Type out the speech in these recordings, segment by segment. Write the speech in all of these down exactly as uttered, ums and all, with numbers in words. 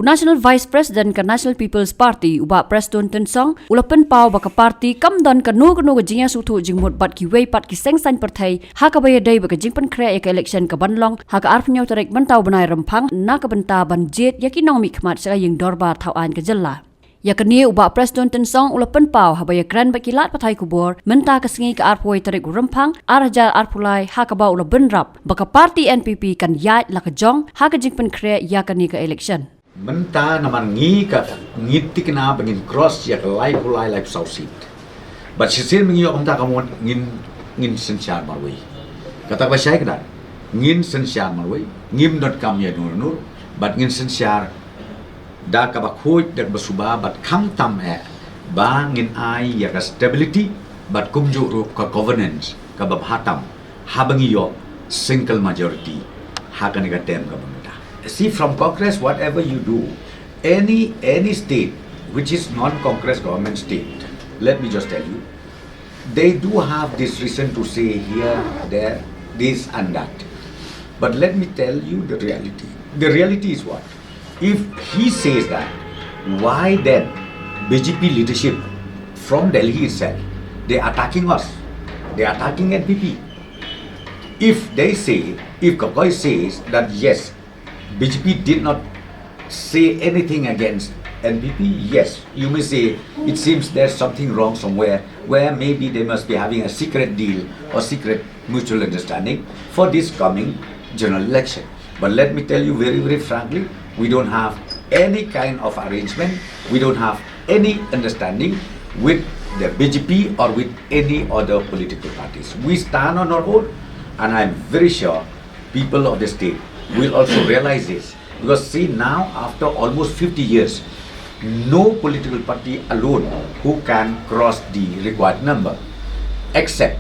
National Vice President ka National People's Party, u Bah Prestone Tynsong, u la pynpaw ba ka party kam don kano kano ka jingïasngewthuh jingmut bad kiwei pat ki seng saiñ pyrthei, ha kaba ïadei bad ka jingpynkhreh ïa ka election kaban long ha ka arphew hynñiew tarik mynta u bnai Rymphang, na ka bynta ban jied ïa ki nongmihkhmat sha ka ïing dorbar thaw aiñ ka jylla. Ïa kane u Bah Prestone Tynsong u la pynpaw haba ïakren bad ki lad pathai khubor mynta ka sngi ka arphew wei tarik u Rymphang, ar hajar arphew lai, ha kaba u la bynrap ba ka party N P P kan ïaid la ka jong ha ka jingpynkhreh ïa kane ka election. Mynta namar ngi ka, ngi thikna ba ngin cross ïa ka laiphew lai, laiphew saw seat. Bad shisien ba ngi ïoh kumta ka mut ngin, ngin synshar marwei. Kata kaba shai kdar, ngin synshar marwei, ngim donkam ïa nur nur, bad ngin synshar da kaba khuid, da kaba suba, bad khamtam eh ba ngin ai ïa ka stability bad kumjuh ruh ka governance kaba bha tam, haba ngi ïoh single majority ha kane ka term kaba mynta. See, from Congress, whatever you do, any, any state which is non-Congress government state, let me just tell you, they do have this reason to say here, there, this and that. But let me tell you the reality. The reality is what? If he says that, why then B J P leadership from Delhi itself, they are attacking us, they are attacking N P P? If they say, if Gogoi says that yes, B J P did not say anything against N P P, yes, you may say it seems there's something wrong somewhere, where maybe they must be having a secret deal or secret mutual understanding for this coming general election. But let me tell you very, very frankly, we don't have any kind of arrangement, we don't have any understanding with the B J P or with any other political parties. We stand on our own, and I'm very sure people of the state will also realize this. Because see, now, after almost fifty years, no political party alone who can cross the required number, except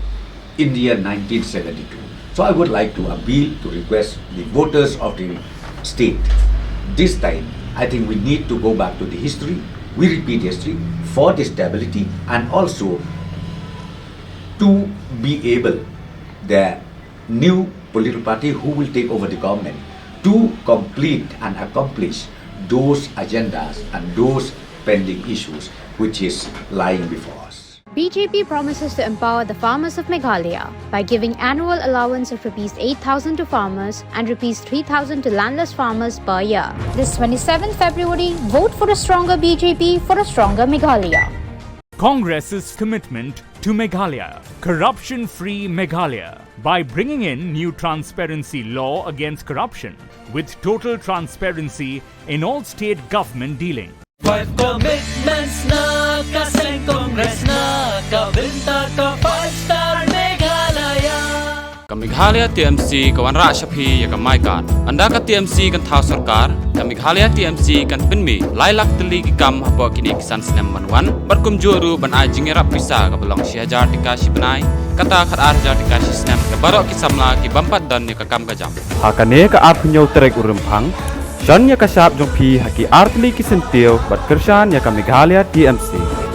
in the year nineteen seventy-two. So I would like to appeal, to request the voters of the state, this time, I think we need to go back to the history, we repeat history, for the stability and also to be able, the new political party who will take over the government, to complete and accomplish those agendas and those pending issues which is lying before us. B J P promises to empower the farmers of Meghalaya by giving annual allowance of rupees eight thousand to farmers and rupees three thousand to landless farmers per year. This twenty-seventh February, vote for a stronger B J P, for a stronger Meghalaya. Congress's commitment to Meghalaya, corruption-free Meghalaya, by bringing in new transparency law against corruption, with total transparency in all state government dealing. Five commitments na ka seng Congress na ka bynta ka Five Star Meghalaya. Ka Meghalaya T M C ka wanrah sha phi ïa ka MyKad. Ynda ka T M C kan thaw sorkar, ka Meghalaya T M C kan pynmih lai lak tylli ki kam hapoh kine ki san snem ban wan, bad kumjuh ruh ban ai jingïarap pisa kaba long shi hajar tyngka shi bnai, kata khatar hajar tyngka shi snem, ïa baroh ki samla ki bym pat don ïa ka kam ka jam. Ha kane ka arphew hynñiew tarik u Rymphang, shon ïa ka shap jong phi ha ki artylli ki syntiew bad kyrshan ïa ka Meghalaya T M C.